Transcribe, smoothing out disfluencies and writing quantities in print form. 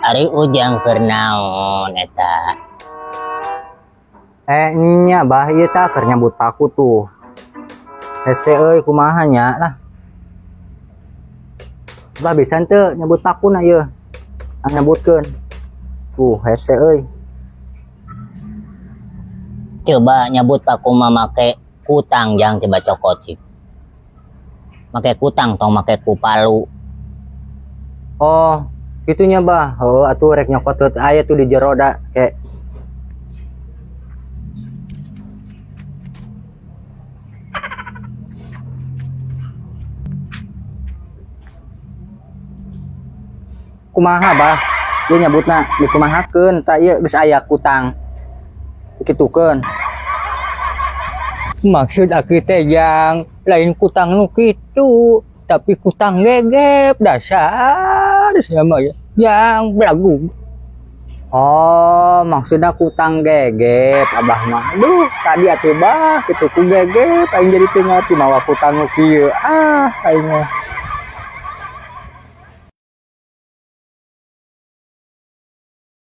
Ari Ujang keur naon eta? Eh, nya bah, ieu tah keur nyabut paku tuh. Hese euy, kumaha nya lah. Bah, bisa teu nyabut paku na ieu? Ah, nyabutkeun. Tuh, hese euy. Coba nyabut paku mah make kutang, Jang, coba cokot sih. Make kutang tong make ku palu. Oh, kitunya bah. Oh, atuh rek nyokot teu aya tuh di jero da ke. Kumaha bah? Ieu nyabutna dikumahakeun tak ieu geus aya kutang. Dikitukeun. Maksud aki teh, Jang, lain kutang nu kitu, tapi kutang gegep dasar sia mah ya. Yang belagu. Oh, maksudnya kutang gegep abah mah. Duh, tadi atuh bah kitu ku gegep aing jadi teu ngarti mawa kutang nu kieu. Ah, aing mah.